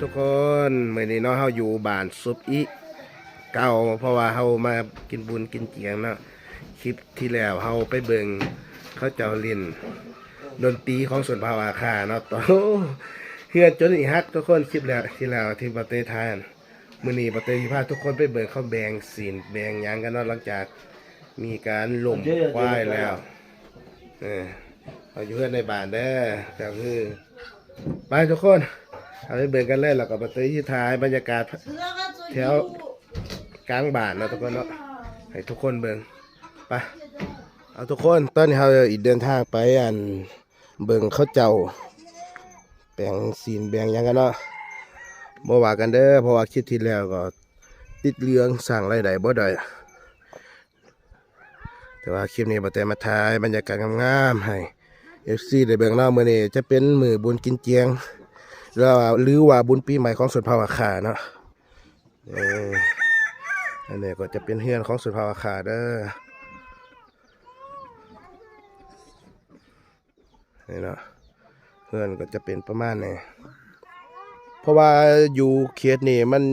ທຸກຄົນ ມື້ນີ້ເນາະ ເຮົາຢູ່ບ້ານສຸບອິເກົ່າ ເພາະວ່າເຮົາມາກິນບຸນກິນຈຽງເນາະ. ຄລິບທີ່ແລ້ວເຮົາໄປເບິ່ງເຂົາເຈົ້າຫຼິ້ນດົນຕີຂອງຊົນເຜົ່າອາຂ່າເນາະ. ໂອ້ ເຮືອນຈົນອີຫັກທຸກຄົນ ຄລິບແລ້ວ ທີ່ແລ້ວທີ່ບໍ່ເຕຖ່າຍ. ມື້ນີ້ບໍ່ເຕຊິພາທຸກຄົນໄປເບິ່ງເຂົາແບ່ງຊີ້ນແບ່ງຫຍັງກັນເນາະ ຫຼັງຈາກມີການລົ້ມຄວາຍແລ້ວ. ເອີ ເຮົາຢູ່ເຮືອນໃນບ້ານເດີ ກໍຄື ໄປທຸກຄົນ ເຮົາໄປເບິ່ງກັນເລີຍ ແລ້ວກໍບໍ່ເຕຊິຖ່າຍບັນຍາກາດແຖວກາງບ້ານເນາະທຸກຄົນເນາະ ໃຫ້ທຸກຄົນເບິ່ງ. ໄປ ເອົາທຸກຄົນ ຕອນນີ້ເຮົາອີກເດີນທາງໄປ ອັນ ເບິ່ງເຂົາເຈົ້າແບ່ງຊີ້ນແບ່ງຫຍັງກັນເນາະ ບໍ່ວ່າກັນເດີ ເພາະວ່າຄລິບທີ່ແລ້ວກໍຕິດເລື່ອງສ້າງລາຍໄດ້ບໍ່ໄດ້ ແຕ່ວ່າຄລິບນີ້ບໍ່ແຕ່ມາຖ່າຍບັນຍາກາດງາມໆໃຫ້ເອັຟຊີໄດ້ເບິ່ງເນາະ. ມື້ນີ້ຈະເປັນມື້ບຸນກິນຈຽງ ຫຼືວ່າ ຫຼືວ່າບຸນປີໃໝ່ຂອງຊົນເຜົ່າອາຂ່າເນາະ. ເອີ ອັນນີ້ກໍຈະເປັນເຮືອນຂອງຊົນເຜົ່າອາຂ່າເດີ. ນີ້ເນາະ ເຮືອນກໍຈະເປັນປະມານນີ້ ເພາະວ່າຢູ່ເຂດນີ້ມັນ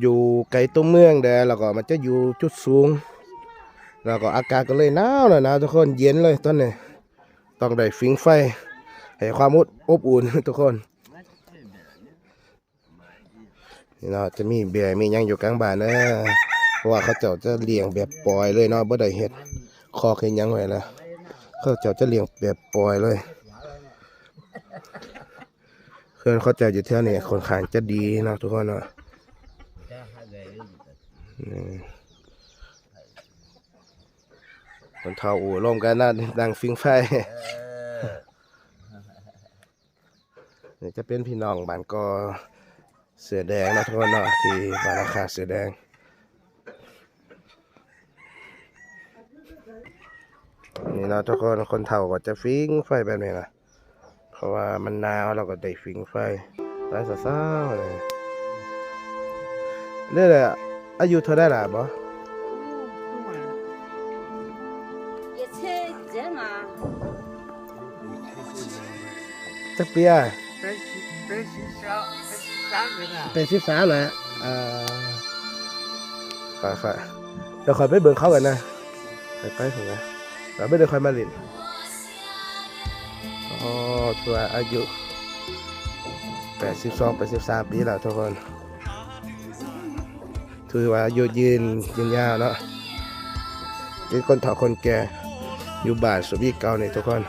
ຢູ່ໄກຕົວເມືອງແດ່ ແລ້ວກໍມັນຈະຢູ່ຈຸດສູງ ແລ້ວກໍອາກາດກໍເລີຍໜາວ ໜາວທຸກຄົນ ເຢັນເລີຍຕອນນີ້ ຕ້ອງໄດ້ຟິງໄຟໃຫ້ຄວາມອົບ ອົບອຸ່ນທຸກຄົນ. ນີ້ເນາະ ຈະມີເບ້ຍມີຫຍັງຢູ່ກາງບ້ານເດີ ເພາະວ່າເຂົາເຈົ້າຈະລ້ຽງແບບປ່ອຍເລີຍເນາະ ບໍ່ໄດ້ເຮັດຄອກເຮັດຫຍັງໄວ້ລະ ເຂົາເຈົ້າຈະລ້ຽງແບບປ່ອຍເລີຍ. ເຮືອນເຂົາເຈົ້າຢູ່ແຖວນີ້ຂ້ອນຂ້າງຈະດີເນາະທຸກຄົນເນາະ. ອືມ ຄົນເຖົ້າໂອ້ລົມກັນນະ ນັ່ງຟິງໄຟ. ນີ້ຈະເປັນພີ່ນ້ອງບ້ານກໍເສືອແດງເນາະທຸກຄົນເນາະ ທີ່ບ້ານອາຂ່າເສືອແດງ. ນີ້ເນາະທຸກຄົນ ຄົນເຖົ້າກໍຈະຟິງໄຟແບບນີ້ລະ ເພາະວ່າມັນໜາວ ລາວກໍໄດ້ຟິງໄຟ. ໄປສາວໆ ເດ້ແຫຼະ ອາຍຸເທົ່າໃດລະບໍ່? ຈັກປີອາຍ? ແປດສິບສາມແລ້ວ. ເອີ ຂ້ອຍ ຂ້ອຍ ດຽວຂ້ອຍໄປເບິ່ງເຂົາກັນນະ ໄປ ໄປພຸ້ນນະ ແລ້ວໄປເດີ ຂ້ອຍມາຫຼິ້ນ. ໂອ້ ຖືວ່າອາຍຸແປດສິບສອງ ແປດສິບສາມປີແລ້ວທຸກຄົນ. ຖືວ່າອາຍຸຍືນ ຍືນຍາວເນາະ ເປັນຄົນເຖົ້າຄົນແກ່ຢູ່ບ້ານສຸບອິເກົ່ານີ້ທຸກຄົນ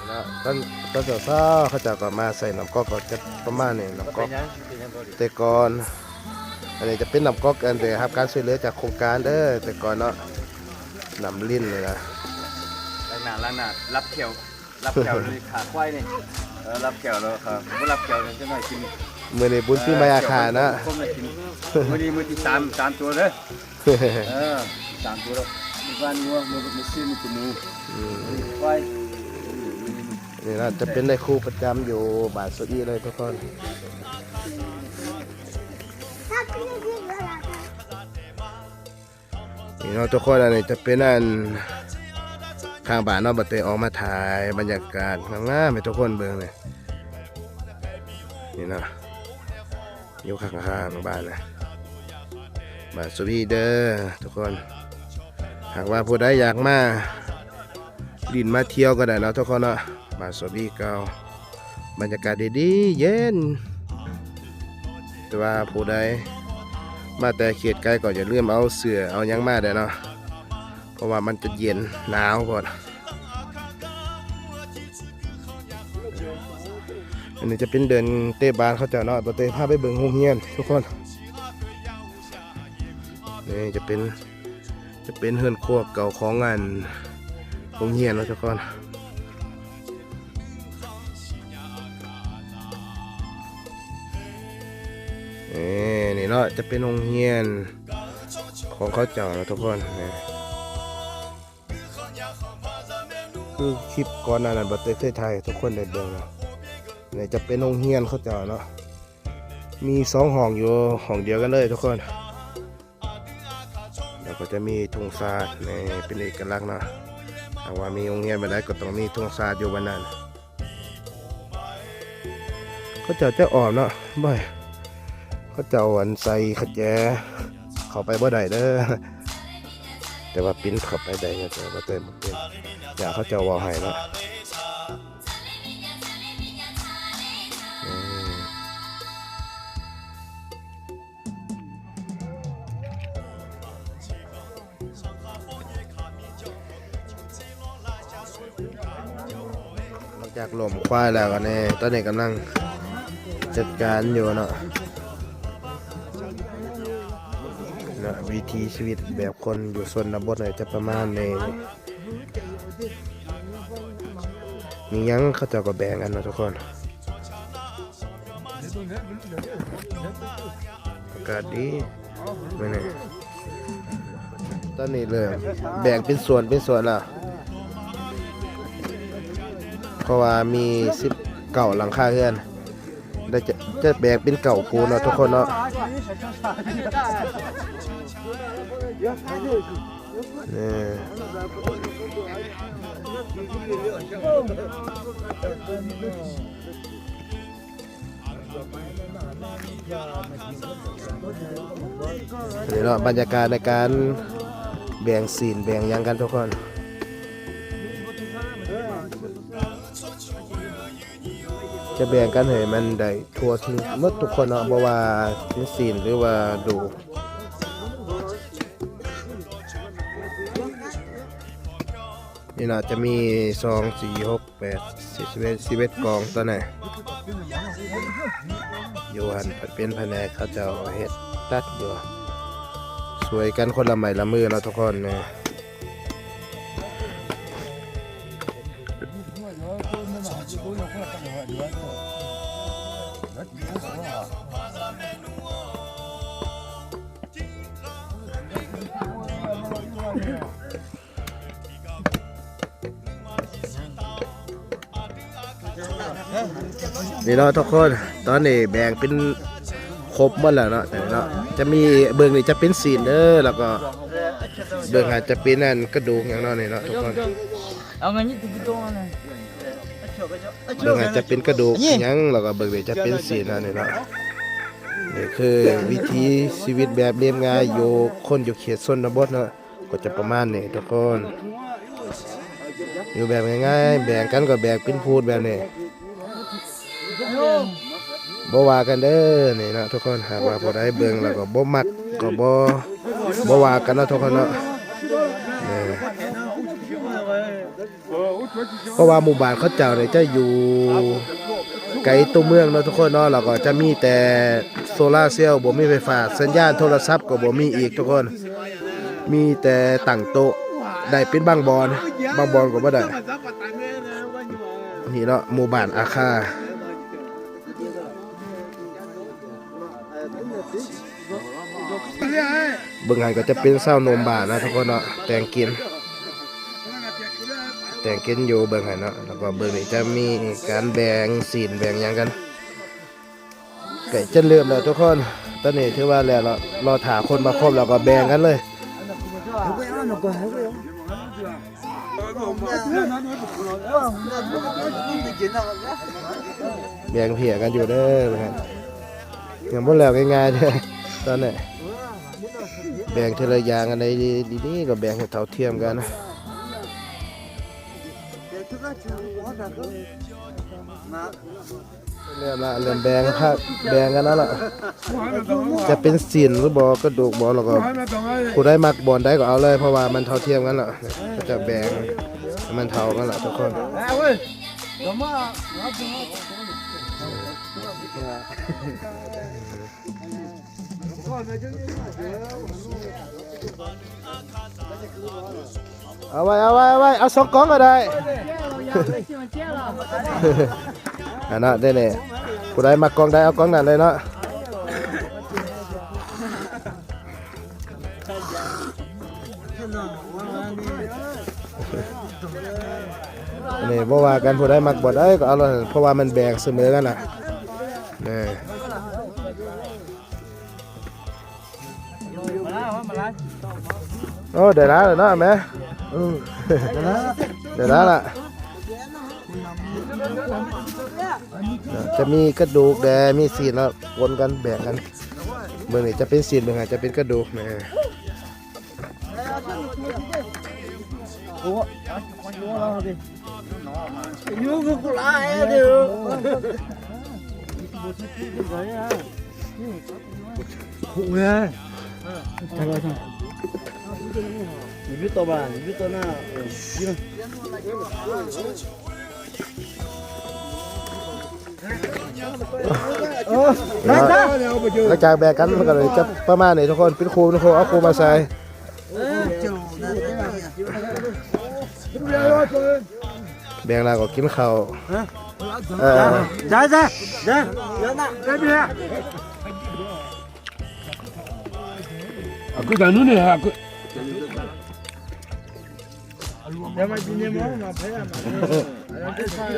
ເນາະ. ຕອນ ຕອນເຊົ້າໆ ເຂົາເຈົ້າກໍມາໃສ່ນ້ຳກອກ ກໍຈະປະມານນີ້ ນ້ຳກອກ ເປັນຫຍັງ ເປັນຫຍັງບໍ່ດີ ແຕ່ກ່ອນ. ອັນນີ້ຈະເປັນນ້ຳກອກ ອັນໄດ້ຮັບການຊ່ວຍເຫຼືອຈາກໂຄງການເດີ ແຕ່ກ່ອນເນາະ ນ້ຳລິນນີ້ນະ ລ້າງໜ້າ ລ້າງໜ້າ ລັບແຂ້ວ ລັບແຂ້ວນີ້ຂາຄວາຍນີ້ ເອີ ລັບແຂ້ວແລ້ວ ເອີ ບໍ່ລັບແຂ້ວນີ້ຈັກໜ້ອຍກິນ. ມື້ນີ້ບຸນປີໃໝ່ອາຂ່ານະ ມື້ນີ້ມື້ທີສາມ ສາມຕົວເດີ. ເອີ ສາມຕົວແລ້ວ ມື້ວານງົວ ມື້ ມື້ຊືນມີແຕ່ໝູ ອືມ ຄວາຍ. ນີ້ນະ ຈະເປັນນາຍຄູປະຈຳຢູ່ບ້ານໂຊອີເລີຍທຸກຄົນ. ນີ້ເນາະທຸກຄົນ ອັນນີ້ຈະເປັນອັນຂ້າງບ້ານເນາະ ບໍ່ເຕອອກມາຖ່າຍບັນຍາກາດງາມໆໃຫ້ທຸກຄົນເບິ່ງເລີຍ. ນີ້ເນາະ ຢູ່ຂ້າງໆບ້ານນະ ບ້ານສະວີເດີທຸກຄົນ. ຫາກວ່າຜູ້ໃດຢາກມາຫຼິ້ນມາທ່ຽວກໍໄດ້ເນາະທຸກຄົນເນາະ ບ້ານສະວີເກົ່າ. ບັນຍາກາດດີໆ ເຢັນ. ແຕ່ວ່າຜູ້ໃດມາແຕ່ເຂດໄກກໍຢ່າລືມເອົາເສື້ອເອົາຫຍັງມາແດ່ເນາະ ເພາະວ່າມັນຈະເຢັນໜາວໂພດ. ອັນນີ້ຈະເປັນເດີ່ນເຕະບານເຂົາເຈົ້າເນາະ ບໍ່ເຕພາໄປເບິ່ງໂຮງຮຽນທຸກຄົນ. ນີ້ຈະເປັນ ຈະເປັນເຮືອນຄົວເກົ່າຂອງອັນໂຮງຮຽນເນາະທຸກຄົນ. ນີ້ ນີ້ເນາະ ຈະເປັນໂຮງຮຽນຂອງເຂົາເຈົ້າເນາະທຸກຄົນ. ນີ້ ຄືຄລິບກ່ອນໜ້ານັ້ນ ບໍ່ເຕເຄີຍຖ່າຍໃຫ້ທຸກຄົນໄດ້ເບິ່ງເນາະ. ນີ້ຈະເປັນໂຮງຮຽນເຂົາເຈົ້າເນາະ ມີສອງຫ້ອງຢູ່ຫ້ອງດຽວກັນເລີຍທຸກຄົນ. ແລ້ວກໍຈະມີທຸງຊາດ ນີ້ເປັນເອກະລັກເນາະ ຫາກວ່າມີໂຮງຮຽນບ່ອນໃດກໍຕ້ອງມີທຸງຊາດຢູ່ບ່ອນນັ້ນ. ເຂົາເຈົ້າຈະອ້ອມເນາະ ບໍ່ໃຫ້ເຂົາເຈົ້າອັນໃສ່ຂະແຈ ເຂົ້າໄປບໍ່ໄດ້ເດີ ແຕ່ວ່າປິ່ນເຂົ້າໄປໄດ້ ແຕ່ວ່າເຕີມບໍ່ເປັນ ຢ່າງເຂົາເຈົ້າເວົ້າໃຫ້ເນາະ ອືມ. ຫຼັງຈາກລົ້ມຄວາຍແລ້ວ ອັນນີ້ ຕອນນີ້ກຳລັງຈັດການຢູ່ເນາະ ເນາະ ວິຖີຊີວິດແບບຄົນຢູ່ຊົນນະບົດນີ້ຈະປະມານນີ້ ມີຫຍັງເຂົາເຈົ້າກໍແບ່ງກັນເນາະທຸກຄົນ. ອາກາດດີມື້ນີ້ ຕອນນີ້ເລີ່ມແບ່ງເປັນສ່ວນເປັນສ່ວນແລ້ວ ເພາະວ່າມີສິບເກົ້າຫຼັງຄາເຮືອນ ແລ້ວຈະ ຈະແບ່ງເປັນເກົ້າຄູ່ເນາະທຸກຄົນເນາະ ເອີ. ນີ້ເນາະ ບັນຍາກາດໃນການແບ່ງຊີ້ນແບ່ງຫຍັງກັນທຸກຄົນ ຈະແບ່ງກັນໃຫ້ມັນໄດ້ທົ່ວເຖິງໝົດທຸກຄົນເນາະ ບໍ່ວ່າເປັນຊີ້ນ ຫຼືວ່າດູກ ນີ້ເນາະ ຈະມີສອງ ສີ່ ຫົກ ແປດ ສິບ ສິບເອັດ ສິບເອັດກອງຕອນນີ້ ຢູ່ຫັ້ນເປັນພະແນກເຂົາເຈົ້າເຮັດຕັດຢູ່ ຊ່ວຍກັນຄົນລະໄມ້ລະມືເນາະທຸກຄົນເນາະ. ນີ້ເນາະທຸກຄົນ ຕອນນີ້ແບ່ງເປັນຄົບໝົດແລ້ວເນາະ ເນາະ ຈະມີເບິ່ງນີ້ຈະເປັນຊີ້ນເດີ ແລ້ວກໍເບິ່ງຫັ້ນຈະເປັນອັນກະດູກຫຍັງເນາະ ນີ້ເນາະທຸກຄົນ ເອົາເງິນຢູ່ທີ່ກະດູກຫັ້ນນະ ເບິ່ງຫັ້ນຈະເປັນກະດູກຫຍັງ ແລ້ວກໍເບິ່ງນີ້ຈະເປັນຊີ້ນເນາະ ນີ້ເນາະ ນີ້ຄືວິຖີຊີວິດແບບລຽບງ່າຍຢູ່ ຄົນຢູ່ເຂດຊົນນະບົດເນາະ. ກໍຈະປະມານນີ້ທຸກຄົນ ຢູ່ແບບງ່າຍໆ ແບ່ງກັນກໍແບ່ງເປັນພູດແບບນີ້ ບໍ່ວ່າກັນເດີ ນີ້ເນາະທຸກຄົນ ຫາກວ່າຜູ້ໃດເບິ່ງແລ້ວກໍບໍ່ມັກກໍບໍ່ ບໍ່ວ່າກັນເນາະທຸກຄົນເນາະ ເອີ. ເພາະວ່າໝູ່ບ້ານເຂົາເຈົ້ານີ້ຈະຢູ່ໄກຕົວເມືອງເນາະທຸກຄົນເນາະ ແລ້ວກໍຈະມີແຕ່ໂຊລາເຊວ ບໍ່ມີໄຟຟ້າ ສັນຍານໂທລະສັບກໍບໍ່ມີອີກທຸກຄົນ ມີແຕ່ຕັ້ງໂຕະໄດ້ເປັນບາງບ່ອນ ບາງບ່ອນກໍບໍ່ໄດ້ ນີ້ເນາະ ໝູ່ບ້ານອາຄາ. ເບິ່ງຫັ້ນກໍຈະເປັນຊາວໂນມບ້ານນະທຸກຄົນເນາະ ແຕ່ງກິນ ແຕ່ງກິນຢູ່ເບິ່ງຫັ້ນເນາະ ແລ້ວກໍເບິ່ງນີ້ຈະມີການແບ່ງຊີ້ນແບ່ງຫຍັງກັນ ໃກ້ຈະເລີ່ມແລ້ວທຸກຄົນ ຕອນນີ້ຖືວ່າແລ້ວເນາະ ລໍຖ້າຄົນມາຄົບແລ້ວກໍແບ່ງກັນເລີຍ. ແບ່ງເພຍກັນຢູ່ເດີ ຍັງບໍ່ແລ້ວງ່າຍໆເດີ ຕອນນີ້ແບ່ງເທື່ອລະຢ່າງ ອັນໃດດີໆກໍແບ່ງໃຫ້ເທົ່າທຽມກັນ. ເລີ່ມລະ ເລີ່ມແບ່ງພັກ ແບ່ງກັນເອົາລະ ຈະເປັນຊີ້ນຫຼືບໍ່ ກະດູກບໍ່ ແລ້ວກໍຜູ້ໃດມັກບ່ອນໃດກໍເອົາເລີຍ ເພາະວ່າມັນເທົ່າທຽມກັນລະ ເຂົາຈະແບ່ງໃຫ້ມັນເທົ່າກັນລະທຸກຄົນ. ເອົາໄວ້ ເອົາໄວ້ ເອົາໄວ້ ເອົາສອງກອງກໍໄດ້ ອັນນັ້ນເດ້ນີ້ ຜູ້ໃດມັກກອງໃດເອົາກອງນັ້ນເລີຍເນາະ ອັນນີ້ບໍ່ວ່າກັນ ຜູ້ໃດມັກບ່ອນໃດກໍເອົາໂລດ ເພາະວ່າມັນແບ່ງສະເໝີກັນລະ ເອີ. ໂອ້ ໄດ້ຫຼາຍແລ້ວເນາະແມ່ ໄດ້ຫຼາຍລະ ຈະມີກະດູກແດ່ ມີຊີ້ນເນາະ ປົນກັນແບ່ງກັນ ເບິ່ງນີ້ຈະເປັນຊີ້ນ ເບິ່ງຫັ້ນຈະເປັນກະດູກນະ. ຫຼັງຈາກແບ່ງກັນ ມັນກໍເລີຍຈະປະມານນີ້ທຸກຄົນ ເປັນຄູ່ເປັນຄູ່ ເອົາຄູ່ມາໃສ່ ແບ່ງແລ້ວກໍກິນເຂົ້າ ເອີ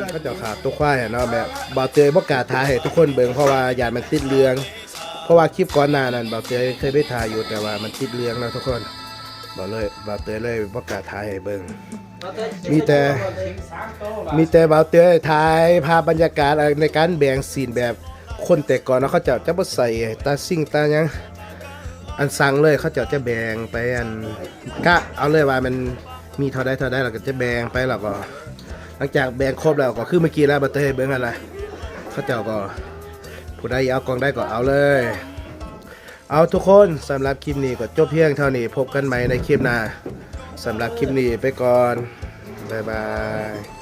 ເຂົາເຈົ້າຂ້າຕົວຄວາຍຫັ້ນເນາະ ແບບບ່າວເຕີຍບໍ່ກ້າຖ່າຍໃຫ້ທຸກຄົນເບິ່ງ ເພາະວ່າຢ້ານມັນຕິດເລື່ອງ ເພາະວ່າຄລິບກ່ອນໜ້ານັ້ນບ່າວເຕີຍເຄີຍໄປຖ່າຍຢູ່ ແຕ່ວ່າມັນຕິດເລື່ອງເນາະທຸກຄົນ ບ່າວເລີຍ ບ່າວເຕີຍເລີຍບໍ່ກ້າຖ່າຍໃຫ້ເບິ່ງ ມີແຕ່ ມີແຕ່ບ່າວເຕີຍຖ່າຍພາບບັນຍາກາດ ເອີ ໃນການແບ່ງຊີ້ນແບບຄົນແຕ່ກ່ອນເນາະ ເຂົາເຈົ້າຈະບໍ່ໃສ່ຕາຊິງຕາຫຍັງ ອັນສັງເລີຍ ເຂົາເຈົ້າຈະແບ່ງໄປ ອັນກະເອົາເລີຍວ່າມັນມີເທົ່າໃດເທົ່າໃດ ແລ້ວກໍຈະແບ່ງໄປ ແລ້ວກໍຫຼັງຈາກແບ່ງຄົບແລ້ວ ກໍຄືເມື່ອກີ້ລະ ບ່າວເຕີຍໃຫ້ເບິ່ງຫັ້ນລະ ເຂົາເຈົ້າກໍ ຜູ້ໃດເອົາກ່ອງໃດກໍເອົາເລີຍ. ເອົາທຸກຄົນ ສຳລັບຄລິບນີ້ກໍຈົບພຽງເທົ່ານີ້ ພົບກັນໃໝ່ໃນຄລິບໜ້າ ສຳລັບຄລິບນີ້ໄປກ່ອນ ບາຍບາຍ.